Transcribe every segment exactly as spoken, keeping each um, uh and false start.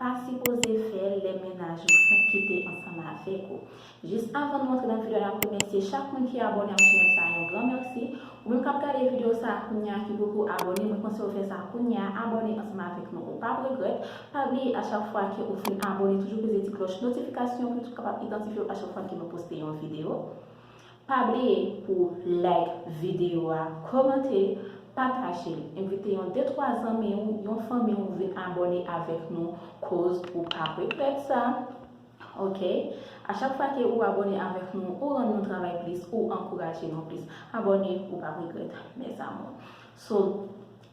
pa sipoze fè lè mennaj ou fenk kite ansanm avèk ou. Jis avan nou antre nan videyo a, n ap remèsye chak moun ki abòne ak chanèl sa a, yon gran mèsi. Ou menm k ap gade videyo sa a kounye a ki poko abòne, mwen panse w fè sa kounye a, abòne ansanm avèk nou, ou p ap regrèt. Pa bliye a chak fwa ke ou fin abòne, toujou peze ti klòch notifikasyon pou w kapab idantifye w a chak fwa ke nou poste yon videyo. Pa bliye pou like videyo a, kòmante, pataje l. Envite yon de twa zanmi w, yon fanmi w vin abòne avèk nou, koz ou p ap regrèt sa. Ok? A chak fwa ke ou abòne avèk nou, ou rann nou travay plis, ou ankouraje nou plis. Abòne, ou p ap regrèt, mes amours. So,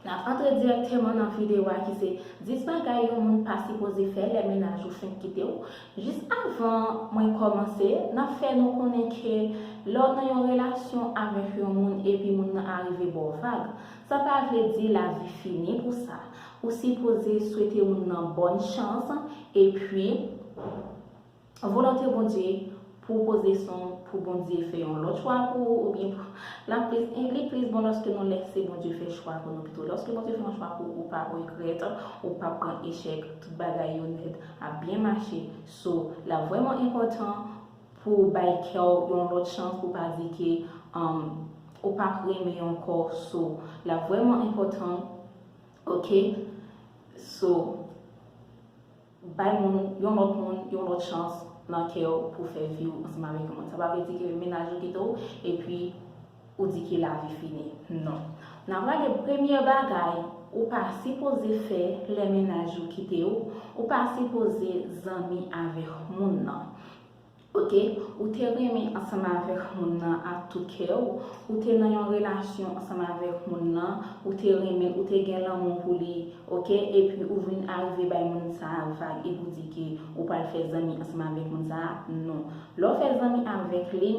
n ap antre dirèkteman nan videyo a ki se dis bagay yon moun pa sipoze fè lè mennaj ou fenk kite w. Jis avan mwen kòmanse, n ap fè nou konnen ke lè w nan yon relasyon avèk yon moun epi moun nan arive ba w vag, sa pa vle di lavi fini pou sa. Ou sipoze swete moun nan bòn chans, epi volonte Bondye pou pozisyon pou Bondye fè yon lòt chwa pou ou, oubyen pou, la plis, li plis bon lòske nou lèse Bondye fè chwa pou nou pito. Lòske Bondye fè yon chwa pou ou, ou p ap regrèt, ou p ap pran echèk, tout bagay yo nèt ap byen mache. So, l ap vrèman enpòtan pou w bay kè w yon lòt chans, pou w pa di ke um, ou p ap renmen ankò. So, l ap vrèman enpòtan, ok? So, bay moun, yon lòt moun, yon lòt chans nan kè w pou fè vi w ansanm avèk yon moun. Sa pa vle di ke mennaj ou kite w epi ou di ke lavi fini. Non. N ap gade premye bagay ou pa sipoze fè lè mennaj ou kite w, ou pa sipoze zanmi avèk moun nan. Ok, ou te renmen ansanm avèk moun nan ak tout kè w, ou te nan yon relasyon ansanm avèk moun nan, ou te renmen l, ou te gen lanmou pou li, ok, epi ou vin arive bay moun sa a vag epi ou di ke ou pral fè zanmi ansanm avèk moun sa a, non. Lè w fè zanmi avèk li,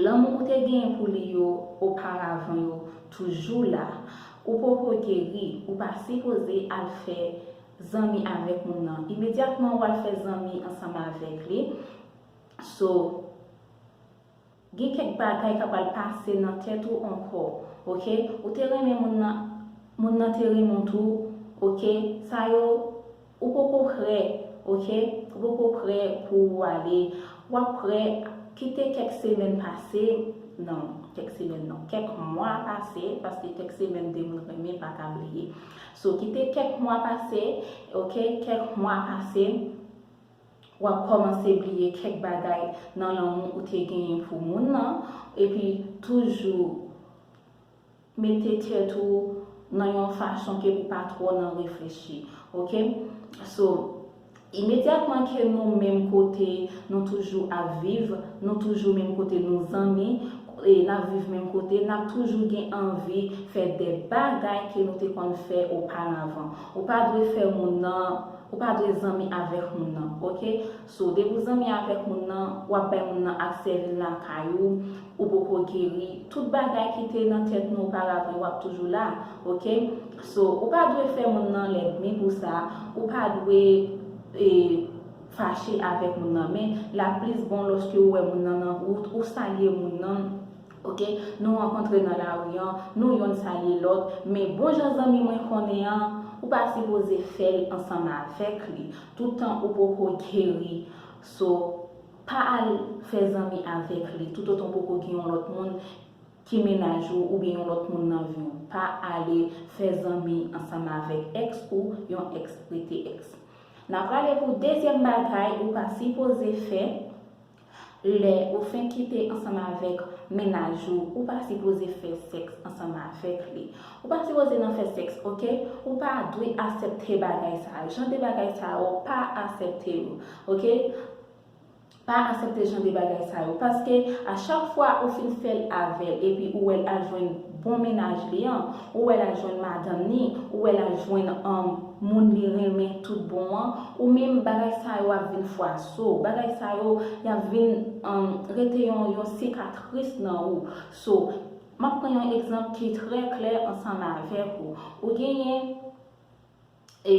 lanmou ou te genyen pou li yo oparavan yo toujou la. Ou poko geri, ou pa sipoze al fè zanmi avèk moun nan. Imedyatman w al fè zanmi ansanm avèk li, so, gen kèk bagay k ap al pase nan tèt ou ankò, ok? Ou te renmen moun nan, moun nan te renmen w tou, ok? Sa yo, ou poko prè, ok? Ou poko prè pou w ale. W ap prè, kite kèk semèn pase, non, kèk semèn non, kèk mwa pase, paske kèk semèn de moun renmen pa ka bliye. So, kite kèk mwa pase, ok? Kèk mwa pase, w ap kòmanse bliye kèk bagay nan lanmou ou te genyen pou moun nan, epi toujou mete tèt ou nan yon fason ke pou pa twò nan reflechi, ok? So, imedyatman ke nou menm kote nou toujou ap viv, nou toujou menm kote nou zanmi, e n ap viv menm kote, n ap toujou gen anvi fè de bagay ke nou te konn fè oparavan. Ou pa dwe fè moun nan, ou pa dwe zanmi avèk moun nan, ok? So, depi w zanmi avèk moun nan, w ap bay moun nan aksè vin lakay ou, ou poko geri. Tout bagay ki te nan tèt nou oparavan, w ap toujou la, ok? So, ou pa dwe fè moun nan lènmi pou sa, ou pa dwe e, fache avèk moun nan, men l ap plis bon lòske ou wè moun nan nan wout, ou salye moun nan, ok? Nou rankontre nan lari an, nou yonn salye lòt, men bon jan zanmi mwen konnen an, ou pa sipoze fè l ansanm avèk li, toutan ou poko geri. So, pa al fè zanmi avèk li, toutotan ou poko gen yon lòt moun ki mennaj ou oubyen yon lòt moun nan vi w. Pa ale fè zanmi ansanm avèk èks ou, yon èks rete èks. N a prale pou dezyèm bagay ou pa sipoze fè lè ou fenk kite ansanm avèk mennaj ou, ou pa sipoze fè sèks ansanm avèk li. Ou pa sipoze nan fè sèks, ok? Ou pa dwe aksepte bagay sa yo. Jan de bagay sa yo, pa aksepte yo, ok? Pa aksepte jan de bagay sa yo, paske a chak fwa ou fin fè l avè l epi ou wè l al jwenn bon mennaj li an, ou wè l al jwenn madanm ni, ou wè l al jwenn um, moun li renmen tout bon an, ou menm bagay sa yo ap vin fwaso, bagay sa yo y ap vin um, rete yon, yon sikatris nan ou. So, m ap pran yon egzanp ki trè klè ansanm avèk ou. Ou genyen e,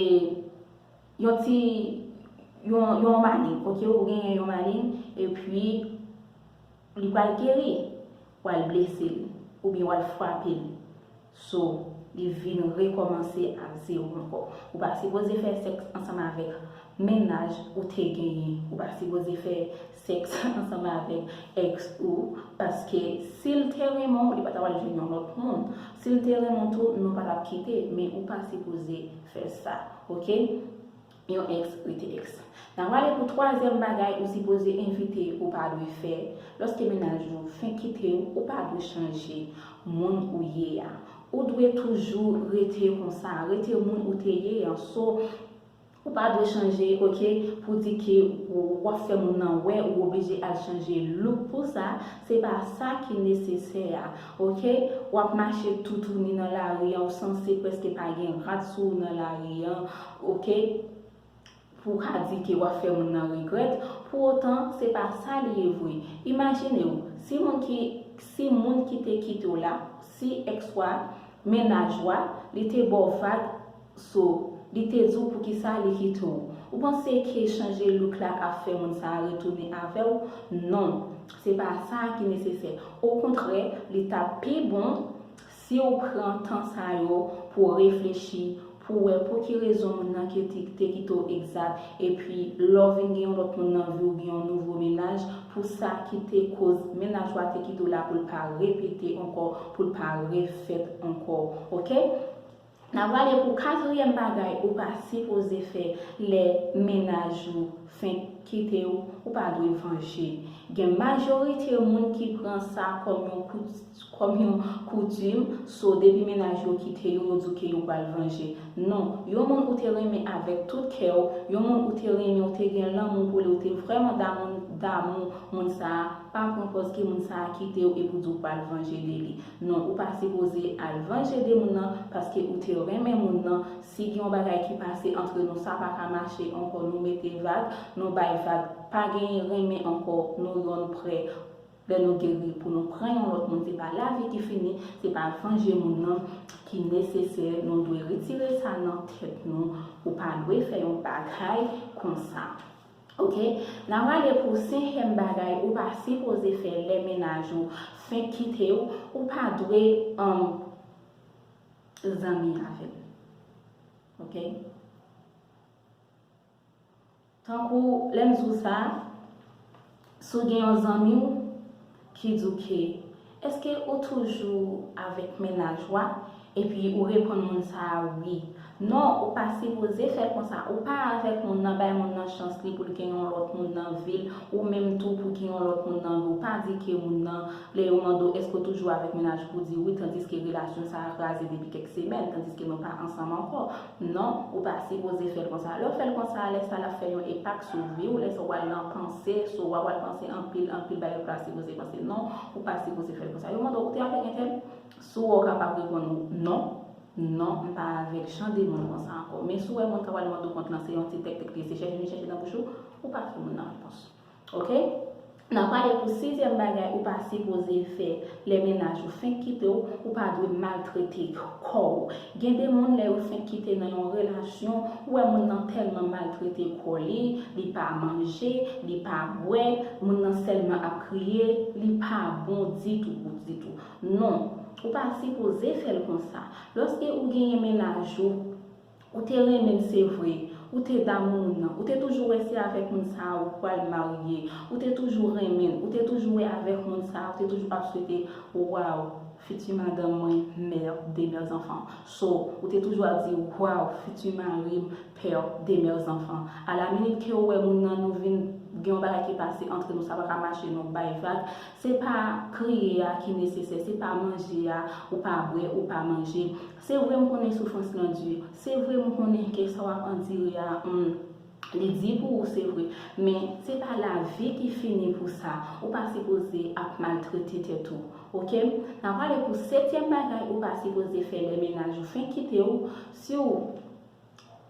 yon ti, yon, yon maleng, ok, ou genyen yon maleng, epi li pral geri, w al blese l, oubyen w al frape l. So, li vin rekòmanse a zewo ankò. Ou pa sipoze fè sèks ansanm avèk mennaj ou te genyen. Ou pa sipoze fè sèks ansanm avèk èks ou, paske si l te renmen w, li pa ta pral jwenn yon lòt moun. Si l te renmen w tou, nou pa t ap kite, men ou pa sipoze fè sa, oke? Yon èks rete èks. N a prale pou twazyèm bagay ou sipoze evite, ou pa dwe fè. Lòske mennaj ou fenk kite w, ou pa dwe chanje moun ou ye a. Ou dwe toujou rete konsa, rete moun ou te ye an. So, ou pa dwe chanje, oke, pou di ke w ap fè moun nan wè ou oblije al chanje look pou sa. Se pa sa ki nesesè a, oke? W ap mache toutouni nan lari an, ou sanse prèske pa gen rad sou ou nan lari an, oke? Pou w ka di ke w ap fè moun nan regrèt, pou otan, se pa sa li ye vre. Imajine w, si moun ki, si moun ki te kite w la, si èks ou a, mennaj ou a, li te ba w vag, so, li te di w poukisa li kite w. Ou panse ke chanje look la ap fè moun sa a retounen avè w? Non, se pa sa ki nesesè. Okontrè, li t ap pi bon si w pran tan sa yo pou w reflechi, pou w wè pou ki rezon moun nan ki te, te kite w egzak, epi lè w vin gen yon lòt moun nan vi w, gen yon nouvo mennaj, pou sa ki te koz mennaj ou a te kite w la pou l pa repete ankò, pou l pa refèt ankò, oke? N a prale pou katriyèm bagay ou pa sipoze fè lè mennaj ou fenk kite w, ou pa dwe vanje. Gen majorite moun ki pran sa kòm yon kout-, kòm yon koutim, so depi mennaj yo kite yo, yo di w ke yo pral vanje. Non, yon moun ou te renmen avèk tout kè w, yon moun ou te renmen, ou te gen lanmou pou li, ou te vrèman damou, damou moun sa a, pa pran pòz ke moun sa a kite w epi w di w pral vanje de li. Non, ou pa sipoze al vanje de moun nan paske ou te renmen moun nan. Si gen yon bagay ki pase antre nou, sa pa ka mache ankò, nou mete vag, nou bay vag, pa genyen renmen ankò, nou yonn prè. Lè nou geri pou nou pran yon lòt moun, se pa lavi ki fini, se pa vanje moun nan ki nesesè. Nou dwe retire sa nan tèt nou. Ou pa dwe fè yon bagay konsa. Oke? N a prale pou senkyèm bagay ou pa sipoze fè lè mennaj ou fenk kite w, ou pa dwe, um, zanmi avè l. Oke? Tankou lè m di w sa, si w gen yon zanmi w ki di w ke, èske ou toujou avèk mennaj ou a? Epi ou reponn moun sa a wi. Non, ou pa sipoze fè l konsa. Ou pa avèk moun nan, bay moun nan chans li pou l gen yon lòt moun nan vi l, ou menm tou pou gen yon lòt moun nan vi w. Pa di ke moun nan, lè yo mande w èske w toujou avèk mennaj ou, pou di wi, tandiske relasyon sa a kraze depi kèk semèn, tandiske nou pa ansanm ankò. Non, ou pa sipoze fè l konsa. Lè w fè l konsa, lè sa l ap fè yon enpak sou vi w, lè sa w pral nan panse, so w ap pral panse anpil, anpil bagay ou pa sipoze panse. Non, ou pa sipoze fè l konsa. Yo mande w, ou te avèk entèl? Si w wè w kapab reponn non, non, m pa avèk jan de moun konsa ankò. Men si w wè moun k ap pral mande w kont lan, se yon ti tèktèk li ye, se chèche li chèche nan bouch ou, ou pa fè moun nan repons. Oke? N a prale pou sizyèm bagay ou pa sipoze fè lè mennaj ou fenk kite w, ou pa dwe maltrete kò w. Gen de moun, lè yo fenk kite nan yon relasyon, ou wè moun nan tèlman maltrete kò li, li pa manje, li pa bwè, moun nan sèlman ap kriye, li pa bon ditou, ditou. Non, ou pa sipoze fè l konsa. Lòske ou genyen mennaj ou, ou te renmen l, se vre, ou te damou moun nan, ou te toujou wè se avèk moun sa a ou pral marye, ou te toujou renmen l, ou te toujou wè avèk moun sa a, ou te toujou ap swete, waw, fiti madanm mwen, mère de mes enfants. So, ou te toujou ap di, waw, fiti mari m, père de mes enfants. A la minit ke ou wè moun nan, nou vin gen yon bagay ki pase antre nou, sa pa ka mache, nou bay vag. Se pa kriye a ki nesesè, se pa manje a, ou pa bwè, ou pa manje. Se vre m konnen soufrans lan di, se vre m konnen ke sa w ap andire a, hmm, li di pou ou, se vre. Men se pa lavi ki fini pou sa. Ou pa sipoze ap maltrete tèt ou, oke? N a prale pou setyèm bagay ou pa sipoze fè lè mennaj ou fenk kite w. Si w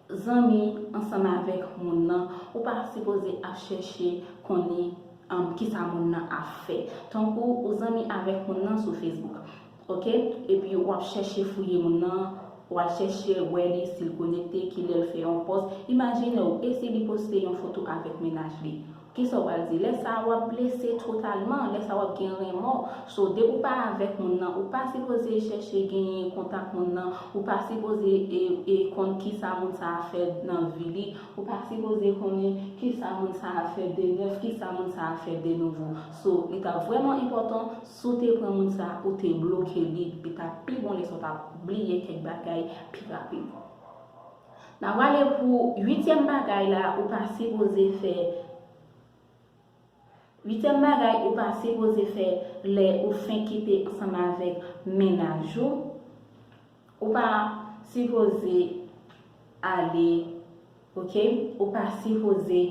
zanmi ansanm avèk moun nan, ou pa sipoze ap chèche konnen, um, kisa moun nan ap fè. Tankou ou zanmi avèk moun nan sou Facebook, oke? Epi w ap chèche fouye moun nan, w al chèche wè li, si l konekte, kilè l fè yon pòs. Imajine w, e si li poste yon foto avèk mennaj li? Kisa w pral di? Lè sa a, w ap blese totalman. Lè sa a, w ap gen renmò. So, depi w pa avèk moun nan, ou pa sipoze chèche genyen kontak moun nan. Ou pa sipoze e, e konn kisa moun sa a fè nan vi li. Ou pa sipoze konnen kisa moun sa a fè de nèf, kisa moun sa a fè de nouvo. So, li ta vrèman enpòtan, si w te pran moun sa a, ou te bloke li, li ta pi bon lè sa w ta bliye kèk bagay pi rapid. N a prale pou uityèm bagay la, ou pa sipoze fè. Uityèm bagay ou pa sipoze fè lè ou fenk kite ansanm avèk mennaj ou, ou pa sipoze ale, oke? Ou pa sipoze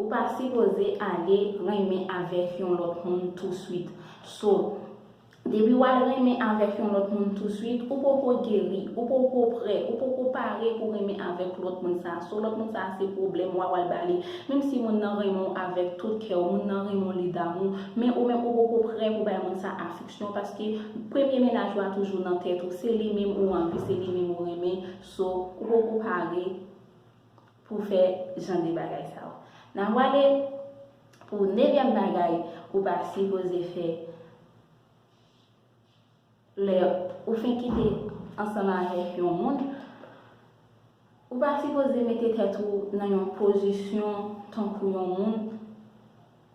Ou pa sipoze ale renmen avèk yon lòt moun touswit. So, depi w al renmen avèk yon lòt moun touswit, ou poko geri, ou poko prè, ou poko pare pou renmen avèk lòt moun sa a. So, lòt moun sa a se pwoblèm w a pral ba li. Menm si moun nan renmen w avèk tout kè w, moun nan renmen w li damou, men ou menm ou poko prè pou bay moun sa a afeksyon, paske premye mennaj ou a toujou nan tèt ou, se li menm ou anvi, se li menm ou renmen. So, ou poko pare pou fè jan de bagay sa yo. N a prale pou nevyèm bagay ou pa sipoze fè lè ou fenk kite ansanm avèk yon moun. Ou pa sipoze mete tèt ou nan yon pozisyon tankou yon moun.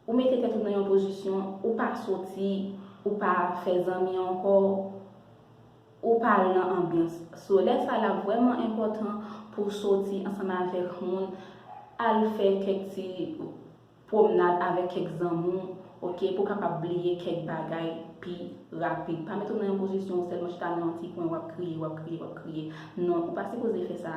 Ou mete tèt ou nan yon pozisyon, ou pa soti, ou pa fè zanmi ankò, ou pa al nan anbyans. So, lè sa a, l ap vrèman enpòtan pou w soti ansanm avèk moun, al fè kèk ti pwomnad avèk kèk zanmi w, oke, pou w kapab bliye kèk bagay pi rapid. Pa mete w nan yon pozisyon ou sèlman chita nan yon ti kwen, w ap kriye, w ap kriye, w ap kriye. Non, ou pa sipoze fè sa.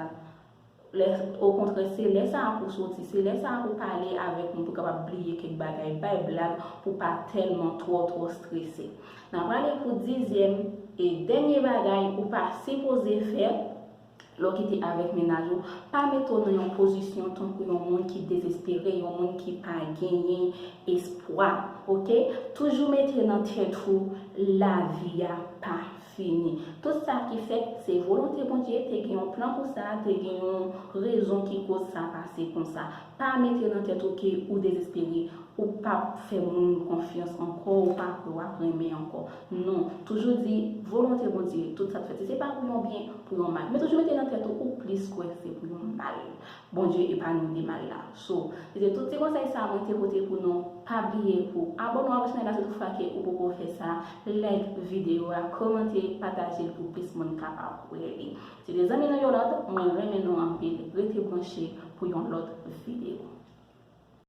Lè, okontrè, se lè sa a pou w soti, se lè sa a pou w pale avèk moun pou w kapab bliye kèk bagay, bay blag pou w pa tèlman twò, twò strese. N a prale pou dizyèm e dènye bagay ou pa sipoze fè lè w kite avèk mennaj ou. Pa mete w nan yon pozisyon tankou yon moun ki dezespere, yon moun ki pa genyen espwa, oke? Toujou mete nan tèt ou lavi a pa fini. Tout sa ki fèt, se volonte Bondye, te gen yon plan pou sa, te gen yon rezon ki koz sa pase konsa. Pa mete nan tèt ou ke ou dezespere, ou p ap fè moun konfyans ankò, ou pa kwè w ap renmen ankò. Non, toujou di, volonte Bondye, tout sa k fèt, si se pa pou yon byen, pou yon mal. Men toujou mete nan tèt ou, ou plis kwè se pou yon mal. Bondye epanye w de mal la. So, se te tout ti konsèy sa mwen te pote pou nou. Pa bliye pou abòne w avèk chanèl la si toutfwa ke ou poko fè sa. Like videyo a, kòmante, pataje l pou plis moun kapab wè li. Se te zanmi nou Yolande, mwen renmen nou anpil. Rete branche pou yon lòt videyo.